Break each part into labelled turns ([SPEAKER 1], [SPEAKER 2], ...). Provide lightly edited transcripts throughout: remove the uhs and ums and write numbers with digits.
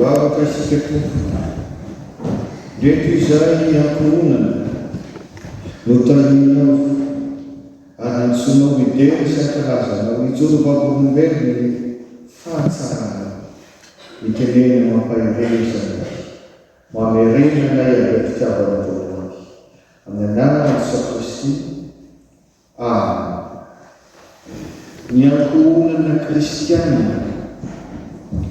[SPEAKER 1] Mivavaka isika Tompo. Ndreto izahay ankohonana notahianao ary nantsoinao hidera sy hankalaza Anao, hijoro vavolombelona ny fahatsaranao. Mitenena mampahereza anay. Mamerena anay avy am-pitiavana voalohany. Amin'ny anaran'i Jesoa Kristy. Amen. Ny ankohonana kristiana.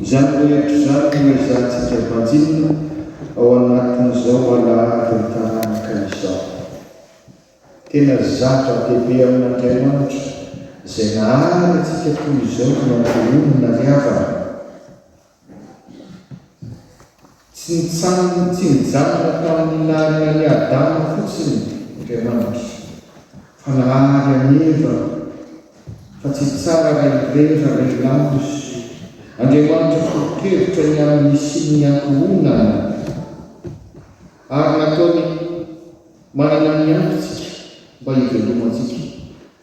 [SPEAKER 1] Izany rehetra izany no ezahantsika banjinina ao anatin'izao alahadin'ny taranaka izao. Tena zava-dehibe amin'Andriamanitra izay nahary antsika toy izao ny ankohonana ry havana. Tsy nitsamm tsy nijanona tamin'ny nahariana an'i Adama fotsiny Andriamanitra, fa nahary an'i Eva, fa tsy tsara raha irery ralehilahy izy. Andriamanitra foto-kevitra ny amin'ny hisian'ny ankohonana, ary nataony manana ny ampy tsika mba hivelomantsika.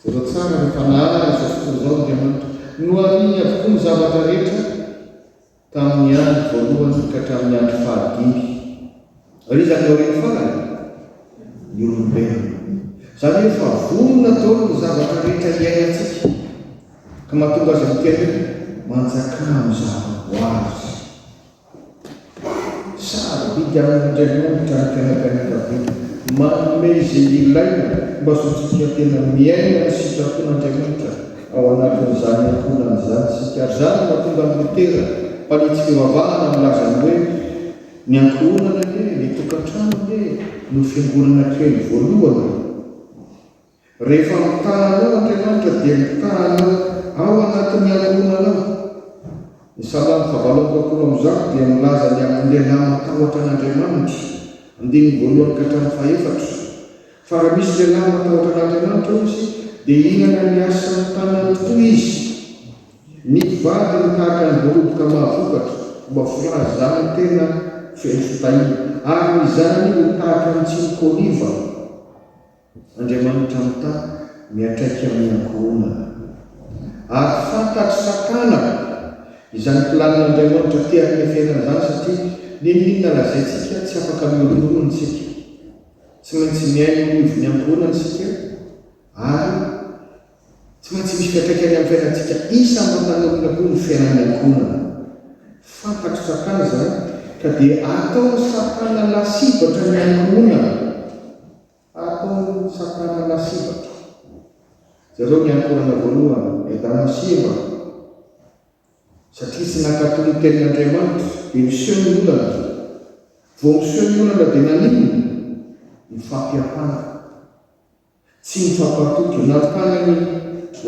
[SPEAKER 1] Jereo tsara rehefa nahary izao tontolo izao Andriamanitra, nohariny avokoa ny zavatra rehetra, Tamin'ny andro voalohany ka hatramin'ny andro fahadimy. Ary iza no aorian'ny farany? Ny olombelona. Izany hoe efa vonona daholo ny zavatra rehetra iainantsika, ka mahatonga azy miteny hoe, Manjakà amin'ny zavaboary. Sarobidy amin'Andriamanitra ny fiainam-pianakaviana. Manome izay ilaina mba hahazoantsika tena miaina ny sitrapon'Andriamanitra. Ao anatin'izany ankohonana izany isika. Ary izany no mahatonga an'i Lotera, mpanitsy fivavahana, milaza ny hoe, Ny ankohonana anie, ny tokantrano anie, no fiangonana kely voalohany. Rehefa mitaha anao Andriamanitra dia mitaha anao ao anatin'ny ankohonanao. Ny Salamo fahavalo amby roapolo amby zato dia milaza ny amin'ny lehilahy matahotra an'Andriamanitra, andininy voalohany ka hatramin'ny fahefatra. Fa raha misy lehilahy matahotra an'Andriamanitra, hoy izy, dia hihinana ny asan'ny tanany tokoa izy. Ny mpivady no tahaka ny voaloboka mahavokatra, fomba filaza ny tena feno fitahiana, ary ny zanany ho tahaka ny tsinok'oliva. Andriamanitra mitaha miantraika amin'ny ankohonana. Ary fantatr'i Satana izany planin'Andriamanitra te hanome fiainana izany satria n'inon'inona lazaintsika tsy afaka mihorohoro isika. Tsy maintsy miaina eo anivon'ny ankohonana isika ary tsy maintsy misy fiantraikany amin'ny fiainantsika isam-batan'olona koa ny fiainan'ny ankohonana. Fantatr'i Satana izany ka dia ataon'i Satana lasibatra ny ankohonana. Ataon'i Satana lasibatra. Jereo ny ankohonana voalohany, i Adama sy Eva. Satria tsy nankatò ny tenin'Andriamanitra, dia miseho ny olana. Vao miseho ny olana dia naninona? Nifampiampanga. Tsy nifampatoky. Nanontany an'i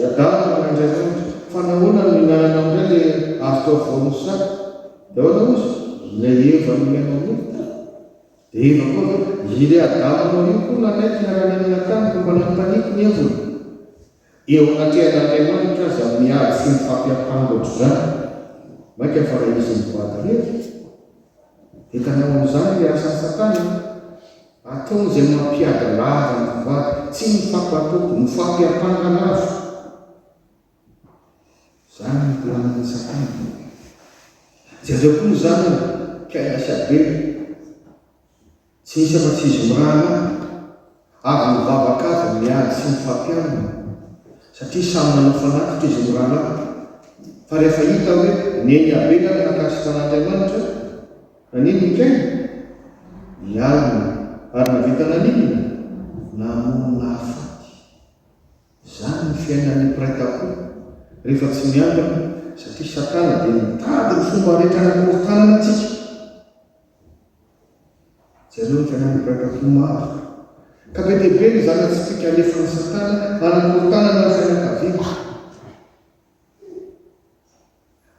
[SPEAKER 1] Adama Andriamanitra, fa nahoana no nihinananao indray ilay hazo teo afovoan'ny saha? Dia ahoana hozy? Ilay Eva nomenao nofo. Dia Eva koa avy eo, ilay Adamanao io koa nanaiky niara-nihinana tamiko mba nanontaniako ny heviny. Eo anatrehan'Andriamanitra aza miady sy mifampiampanga ohatr'izany, mainka fa raha izy mivady irery? Hitanao amin'izany ilay asan'i Satana e! Ataony izay mampiady lava ny mpivady, tsy mifampatoky, mifampiampanga lava. Izany no planin'i Satana. Jereo koa ny zanany, Kaina sy Abela. Tsy nisy afa-tsy izy mirahalahy, avy nivavaka avy miady sy mifampialona, satria samy nanao fanatitra izy mirahalahy. Fa rehefa hita hoe neny Abela no nankasitra an'Andriamanitra, naninona i Kaina? Nialona, ary nahavita naninona? Namono nahafaty. Izany ny fiainan'ny mpiray tampo, rehefa tsy miambina, satria Satana dia mitady ny fomba rehetra hanakorontanana antsika. Jereo ny fiainan'ny mpiray tampo maro. Ka be dia be ny zana-tsipìka alefan'i Satana hanakorontanana ny fianakaviana.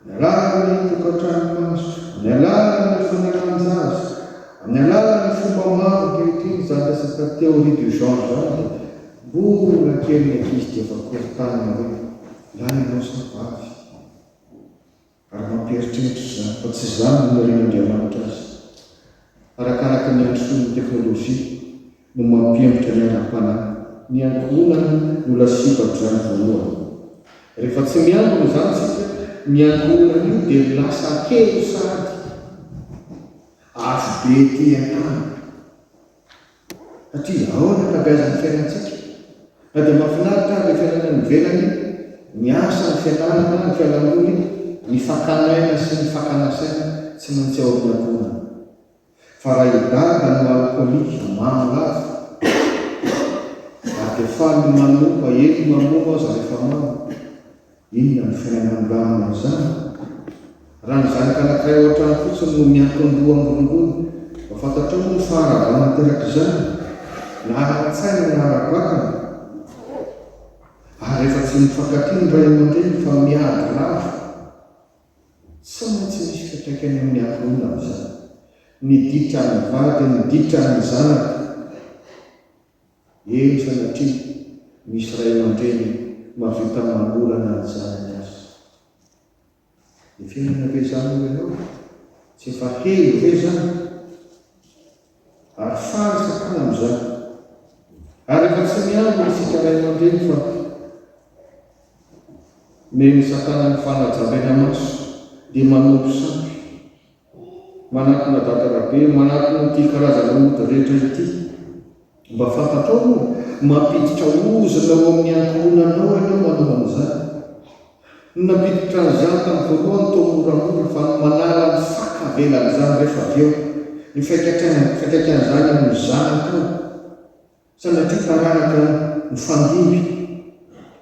[SPEAKER 1] Amin'ny alalan'ny tokantranomaso, amin'ny alalan'ny fanalan-jaza, amin'ny alalan'ny fomba maro ankehitriny izany resaka théorie du genre izany dia mbola kely ny ankizy dia efa korontanina hoe lahy ianao sa vavy. Ary mampieritreritra izany fa tsy izany no nirian'Andriamanitra azy. Arakaraka ny androsoan'ny teknolojia no mampihemotra ny ara-panahy. Ny ankohonana no lasibatr'izany voalohany. Rehefa tsy miangona izany isika, ny ankohonana io dia lasa kely sahady. afobe ety an-tany. Satria ao ny ankabeazan'ny fiainantsika. Na dia mahafinaritra ary ilay fiainana any ivelany, ny asa, ny fianarana, ny fialamboly, ny fakana aina sy ny fakana saina, tsy maintsy ao amin'ny ankohonana. Fa raha i Dada no alcoolique, mamo lava, ary dia faly ny manompa, eny mamono aza rehefa mamo, Inona no fiainana milamina amin'izany? Raha ny zanaka anankiray ao an-trano fotsiny no miankin-doha amin'ny rongony, mba fantatrao moa ny faharavana aterak'izany, na ara-tsaina na ara-batana? Ary rehefa tsy mifankatia ny ray aman-dreny fa miady lava, tsy maintsy misy fiantraikany amin'ny ankohonana izany. Ny ditran'ny vady, ny ditran'ny zanaka. Eny sanatria misy ray aman-dreny mahavita manolana ny zanany aza. Ny fiainana ve izany hoy ianao? Tsy efa helo ve izany? Ary faly Satana amin'izany. Ary rehefa tsy miambina isika ray aman-dreny fa omen'i Satana ny fanajambena maso dia manompo sampy. Manatona Dada Rabe, manatona ity karazana ody rehetra ity. Mba fantatrao moa? Mampiditra ozona ao amin'ny ankohonanao ianao manao an'izany. Ny nampiditra an'izany tamin'ny voalohany toa moramora fa ny manala ny faka avelan'izany rehefa avy eo, ny fiantraikan'izany amin'ny zanakao, sanatria taranaka mifandimby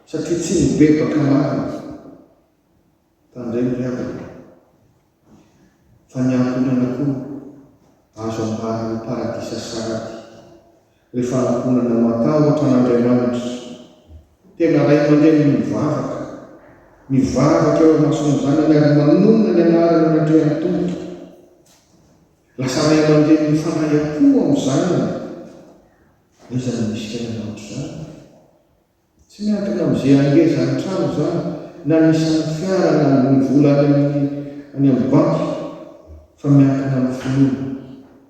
[SPEAKER 1] satria tsy mibebaka marina. Tandremo ry havana fa ny ankohonana koa azo ambara ho paradisa sahady rehefa ankohonana matahotra an'Andriamanitra, tena ray aman-dreny mivavaka, mivavaka eo imason'ny zanany ary manonona ny anarany anatrehan'ny Tompo. Lasa ray aman-dreny mifandray am-po amin'ny zanany. Aiza no misy fiainana ohatr'izany? Tsy miankina amin'izay hangezan'ny trano izany, na ny isan'ny fiara na ny vola any amin'ny any amin'ny banky, fa miankina amin'ny finoana,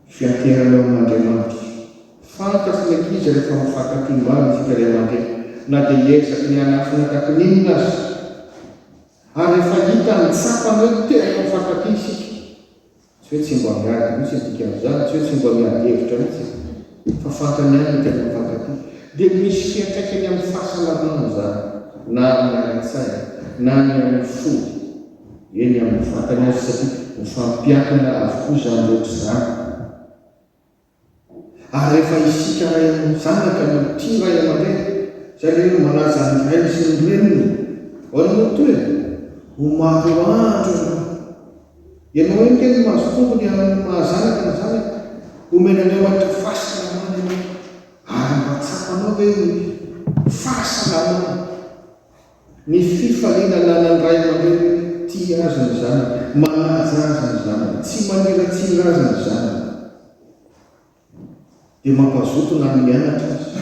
[SPEAKER 1] fianteherana eo amin'Andriamanitra. Fantatry ny ankizy rehefa mifankatia marina isika ray aman-dreny, na dia hiezaka ny hanafina tahaka ny inona aza. Ary rehefa hitany, tsapany hoe tena mifankatia isika, Tsy hoe tsy mba miady mihitsy ny dikan'izany, tsy hoe tsy mba miady hevitra mihitsy e! Fa fantany ihany ny tena mifankatia. Dia misy fiantraikany amin'ny fahasalamana izany, na amin'ny ara-tsaina, na ny amin'ny fo, eny amin'ny vatany aza satria mifampiankina avokoa izany rehetra izany. Ary rehefa isika ray aman-janaka no tia ray aman-dreny, izay ilay hoe manaja ny rainy sy ny reniny, ahoana moa ny tohiny? Ho maro andro ianao. Ianao ihany kay no mahazo tombony amin'ny maha zanaka ny zanaka. Omen'Andriamanitra fahasalamana ianao. Ary mba tsapanao ve ny fahasalamana, ny fifaliana ananan'ny ray aman-dreny hoe tia azy ny zanany, manaja azy ny zanany, tsy maniratsira azy ny zanany. Dia mampazoto na ny mianatra aza.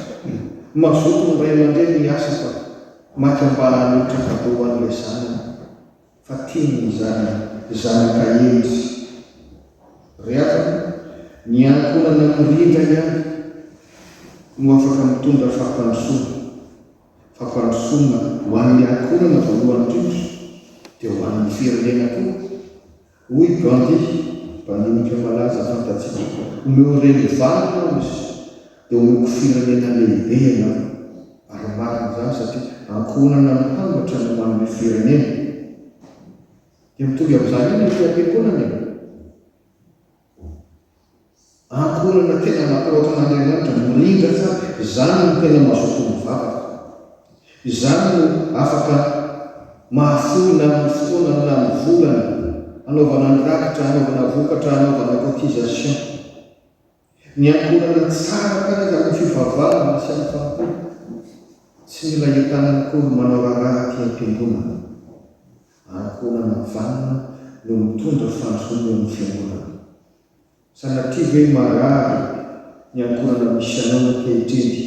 [SPEAKER 1] Mazoto ny ray aman-dreny hiasa fa maika mba hanolotra cadeau ho an'ilay zanany fa tiany ny zanany, zanaka hendry. Ry havana, ny ankohonana mirindra ihany no afaka mitondra fampandrosoana. Fampandrosoana ho an'ny ankohonana voalohany indrindra dia ho an'ny firenena koa. Hoy Gandhi, mpandinika malaza fantatsika, Omeo reny vanona aho izy, dia omeko firenena lehibe ianao. Ary marina izany satria ankohonana mitambatra no manome firenena. Dia mitovy amin'izany ihany ny aty am-piangonana e! Ankohonana tena matahotra an'Andriamanitra, mirindra tsara, izany no tena mazoto mivavaka. Izany no afaka mahafoy na ny fotoanany na ny volany hanaovana ny rakitra, hanaovana vokatra, hanaovana cotisation. Ny ankohonana tsara tarehy amin'ny fivavahana sy amin'ny fanompoana, tsy mila entanina akory manao raharaha aty am-piangonana. Ankohonana vanona no mitondra fandrosoana eo amin'ny fiangonana. Sanatria ve marary ny ankohonana misy anao ankehitriny?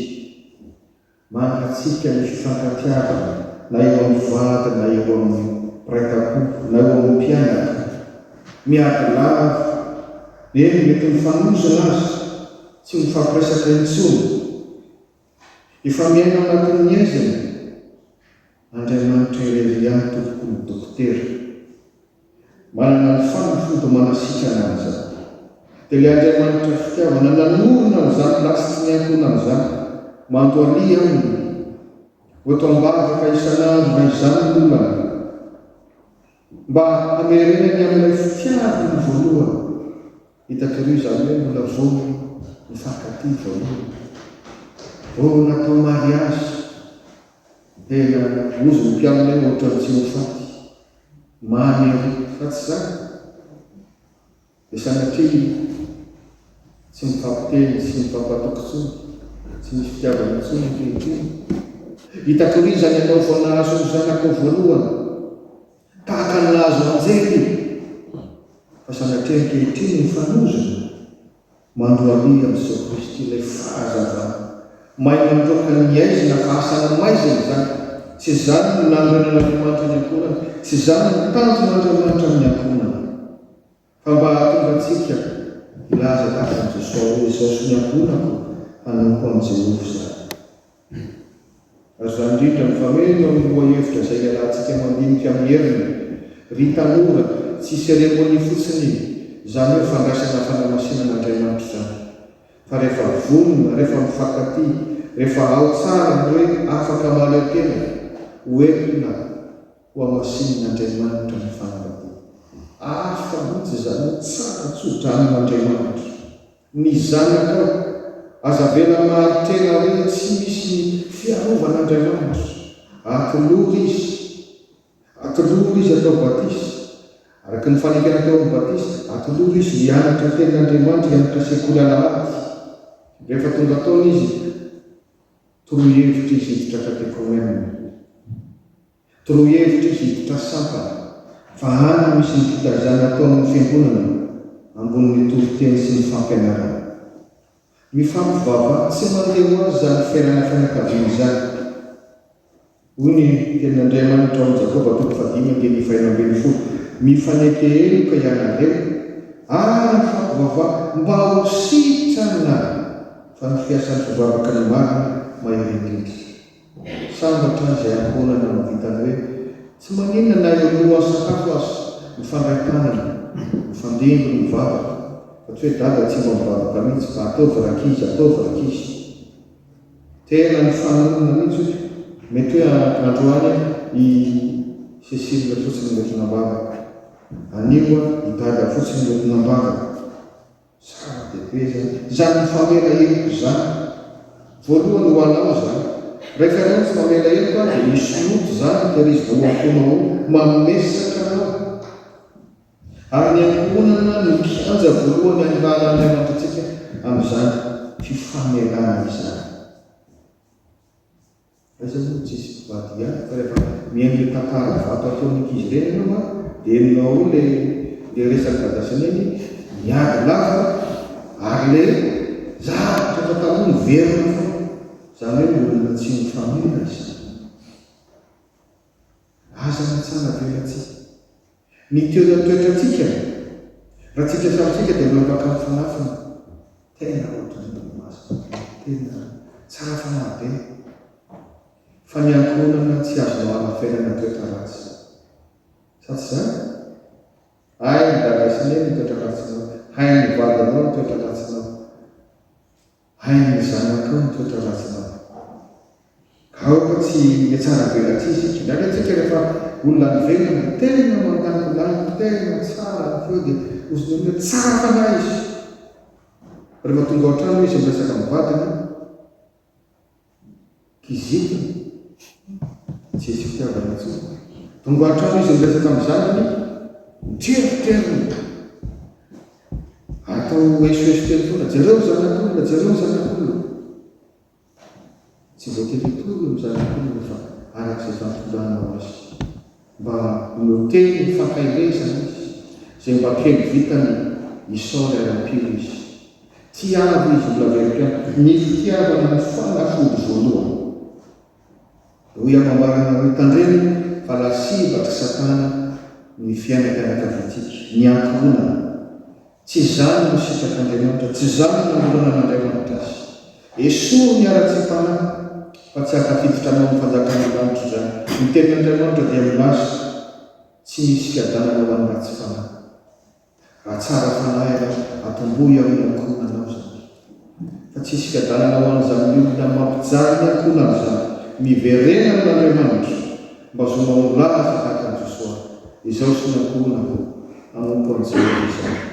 [SPEAKER 1] Mangatsiaka ny fifankatiavana na eo amin'ny vady na eo amin'ny mpiray tampo na eo amin'ny mpianaka. Miady lava, eny mety mifanozona aza, tsy mifampiresaka intsony. Efa miaina ao anatin'ny haizina? Andriamanitra irery ihany tompoko no dokotera. Manana ny fanafody manasitrana an'izany. Dia ilay Andriamanitra fitiavana nanorina an'izany lasitry ny ankohonana izany, mandohalia aminy, ho eto am-bavaka isan'andro na izany ny olana, mba hamerenany amin'ilay fitiavany voalohany. Hitako ery izany hoe mbola vao nifankatia voalohany, vao natao mariazy, tena hozy ny mpianany hoe ohatran'ny tsy ho faty, mamy ery, fa tsy izany? Dia sanatria tsy mifampiteny sy mifampatoky intsony, tsy misy fitiavana intsony ankehitriny. Hitako ery izany ianao vao nahazo ny zanakao voalohany, tahaka ny nahazo anjely, fa sanatria ankehitriny mifanozona. Mandohalia amin'i Jesoa Kristy ilay fahazavana. Mahay mandroaka ny aizina fa asana maizina izany. Tsy izany no nanorenan'Andriamanitra ny ankohonana, tsy izany no tanjon'Andriamanitra amin'ny ankohonana. Fa mba hahatonga antsika hilaza tahaka an'i Josoa hoe, Izaho sy ny ankohonako hanompo an'i Jehovah izany. Ary izany indrindra mifameno amin'ny lohahevitra izay iarahantsika mandinika amin'ny heriny. Ry tanora, tsy cérémonie fotsiny izany hoe fandraisana fanamasinan'Andriamanitra izany. Fa rehefa vonona, rehefa mifankatia, rehefa ao tsara ny hoe afaka mahaleo tena, ho entina hohamasinin'Andriamanitra ny fanambadiana. Hafa mihitsy izany hoe tsara tso-dranon'Andriamanitra. Ny zanakao. Aza avela mahari-tena hoe tsy misy fiarovan'Andriamanitra. Atolory izy. Atolory izy atao batisa. Araka ny fanekena teo amin'ny batisa, atolory izy hianatra tenin'Andriamanitra, hianatra sekoly alahady. Rehefa tonga taona izy, toroy hevitra izy hiditra katekomena. Toroy hevitra izy hiditra sampana, fa any no misy ny fitaizana ataon'ny fiangonana ambonin'ny toriteny sy ny fampianarana. Mifampivavaha, tsy mandeha ho azy izany fiainana fianakaviana izany. Hoy ny Tenin'Andriamanitra ao amin'ny Jakoba toko fahadimy andininy fahenina ambin'ny folo, Mifaneke heloka ianareo, ary mifampivavaha mba ho sitrana, fa ny fiasan'ny fivavaka ny marina mahery indrindra. Sambatra izay ankohonana mahavita ny hoe tsy maninona na eo alohan'ny sakafo aza, mifandray tanana, mifandimby ny mivavaka, fa tsy hoe dada tsy mba mivavaka mihitsy fa ataovy rankizy, ataovy rankizy. Tena mifanonona mihitsy hoe mety hoe androany i Cécile fotsiny no entina am-bavaka, anio i dada fotsiny no entina am-bavaka. Zava-dehibe izany. Izany mifamela heloka izany. Voalohany ho anao izany. Rehefa ianao no tsy mamela heloka dia misy loto izany tehirizina ao am-ponao ao, mamesatra anao. Ary ny ankohonana no kianja voalohany anirahan'Andriamanitra antsika amin'izany fifamelana izany. Aiza moa no tsisy mpivady ihany fa rehefa mihaino le tantara vato ataon'ny ankizy ireny ianao an, dia henonao ao le le resak'i dada sy neny miady lava ary le zavatra efa taloha miverina foana, izany hoe olona tsy mifamela izany. Aza mitsara velatsihy. Ny tena toetrantsika, raha tsika samy tsika dia mba afaka mifanafina, tena ohatran'ny olo-masina be, tena tsara fanahy be, fa ny ankohonana tsy azonao anafenana toetra ratsy. Sa tsy izany? Hain'i dada sy neny ny toetra ratsinao, hain'ny vadinao ny toetra ratsinao. Hain'ny zanakao ny toetra ratsinao. Ka aoka tsy hihatsaravelatsihy isika. Indraindray isika rehefa olona any ivelany tena mandangolango, tena tsara ny feo dia hozy ny olona tsara fanahy izy. Rehefa tonga ao an-trano izy miresaka amin'ny vadiny, kizitina, tsy hisy fitiavana intsony. Tonga ao an-trano izy miresaka amin'ny zanany, mitrerona. Atao esoeso kely foana, jereo ny zanak'olona, jereo ny zanak'olona. Tsy voatery hitory ny zanak'olona fa araka izay fampitondranao azy. Mba omeo teny fankaherezana izy, izay mba kely vitany isaory ary ampio izy. Tiavo izy, mbola averiko ihany, ny fitiavana no fanafody voalohany. Hoy aho mambarana hoe tandremo fa lasibatr'i satana ny fiainam-pianakaviantsika, ny ankohonana. Tsy izany no sitrak'Andriamanitra, tsy izany no namoronan'Andriamanitra azy. Esory ny haratsiam-panahy fa tsy hahatafiditra anao amin'ny fanjakan'ny lanitra izany. Ny tenin'Andriamanitra dia milaza, tsy misy fiadanana ho an'ny ratsy fanahy. Raha tsara fanahy ianao, atombohy amin'ny ankohonanao izany. Fa tsy hisy fiadanana ho an'izany olona mampijaly ny ankohonany izany. Miverena amin'Andriamanitra, mba zonao milaza tahaka an'i Josoa, Izaho sy ny ankohonako, hanompo an'i Jehovah izahay.